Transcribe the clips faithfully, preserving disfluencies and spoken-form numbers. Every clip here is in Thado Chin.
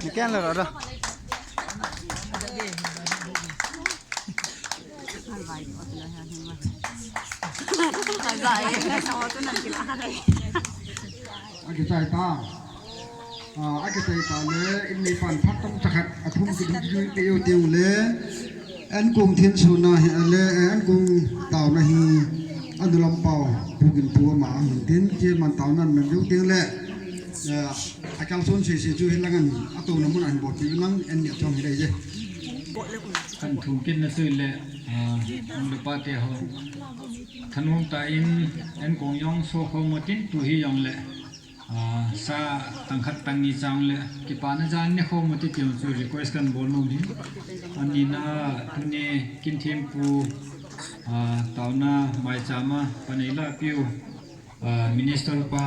Ni keng le ro ro. Akichai ta. Ah, akichai ta le, in mi pan phat tong chakhat, athum ki ding ding pe yo tiang le, an kung thin suna hi a le, an kung tau na hi, anu lam pau, bukin pu ma, hin tin, ki man tau nan men yo tiang le, eh, akal son si si chu hi langan, ato na mun an bot pi nang, an ni chong hi dai je. Kan thum kin na sui le, ah, ang le pa te ho. Thanung ta in, an kung yong so ho mo tin tu hi yong le. Ah, sa tang khat tang ni chang le kipana jan ne khom u ti tiang chu request kan bol nom hi. Ani na tuni kin thim pu, ah, tauna mai chama panei la piu, ah, minister pa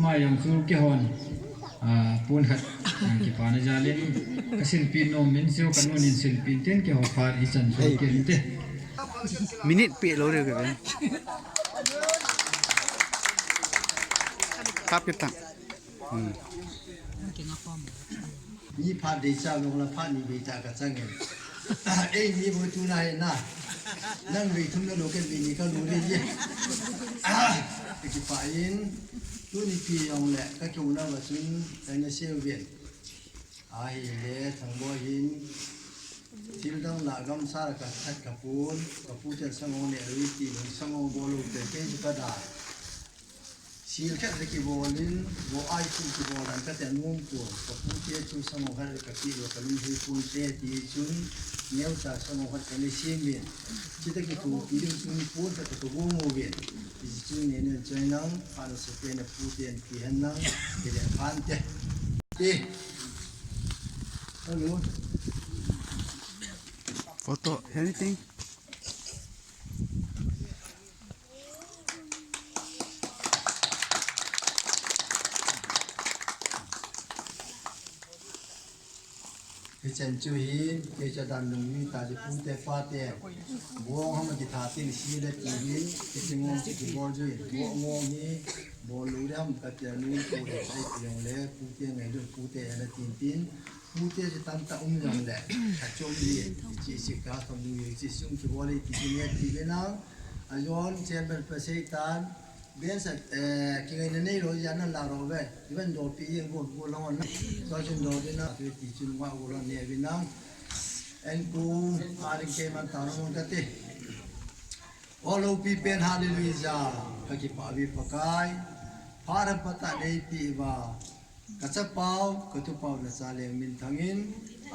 ma yang chu kihon, ah, pun khat, ah, kipana jalin ka silpi nom min siu ka nunin silpi ten kihon par i chan chu. Hey. Kin te. Minute pe lo re ke ben. Kap ke tang. Hmm. Mi phat dei cha long la phat ni bei ta ka chang e. Ei, mi bo tu na he na. Nang bei thum na lo ke bei ni ka lo le ye. Ki pa in. Tuni pi yong le ka keu na ba chun ka na se ven. Ahile thang bo hin. Thil dang la gamsa la ka that ka pun, ka pu ten sangong le ri ti lung sangong bol u te kei chu ka da. Sil khat le kibol in, bo ai chu kibol dan ka te nung tu, ka pu te chu sangong khat le ka ti lo ka lung hui pun te ti chun, neu ta sangong khat ka ni sim in. Chi te ki tu pi ding chun pun ta ka tu bu mu vin. Ti chu ne ne choi nang, pa na se te na pu te an pi han nang, ti le phan te. Te. Hello. Photo, anything? Hichan chu hi, kei cha dan nung mi ta ji pu te pa te. Buang hama ki tha tin si le ti hi, ki ti ngong ki bol ju. Buang ngong hi, bol lu le ham ka te nu pu le sai ti yong le, pu te ngai lu pu te ana tin tin. Pu te chu tam ta um jong le, a chom li, chi si ka ka mu ye chi sung chu bol ti chi ne ti le nang. A yon chen ban pa sei tan, ben sa, eh, ki ngai na nei lo ya na la ro ve. Even do pi ye go go lo na. So chun do de na, ti chun ma go lo ne vi nang. En ku, a ring ke man ta no ka te. O lo pi pen hallelujah, ka ki pa vi pa kai. Pa ra pa ta nei pi va. Ka chapau, ka tupau na cha leng minthangin,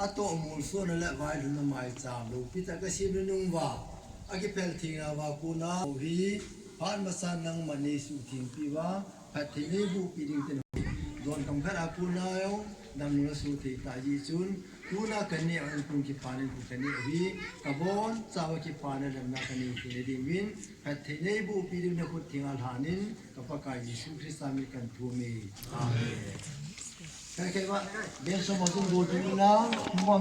a toh mul suana le vailhunna maicham lopi tah ka sim le nung uva, a kiphel thengna uva kona hi, phat masa nangman nei suhthengpi uva, phatthei nei bohpi ding tin, don kam khat a kona jong damlou na suhthei ta jeh chun, tuna ka neh a in kung kipana in kung ka neh u hi, ka bonchauva kipana lemna ka nei thei ding uvin, phatthei nei bohpi ding na khut thenga lhanin, Ka Pakai Jesu Christa min kan thum e. Amen. Kai kai ba, ben so ma tung go tu na, mo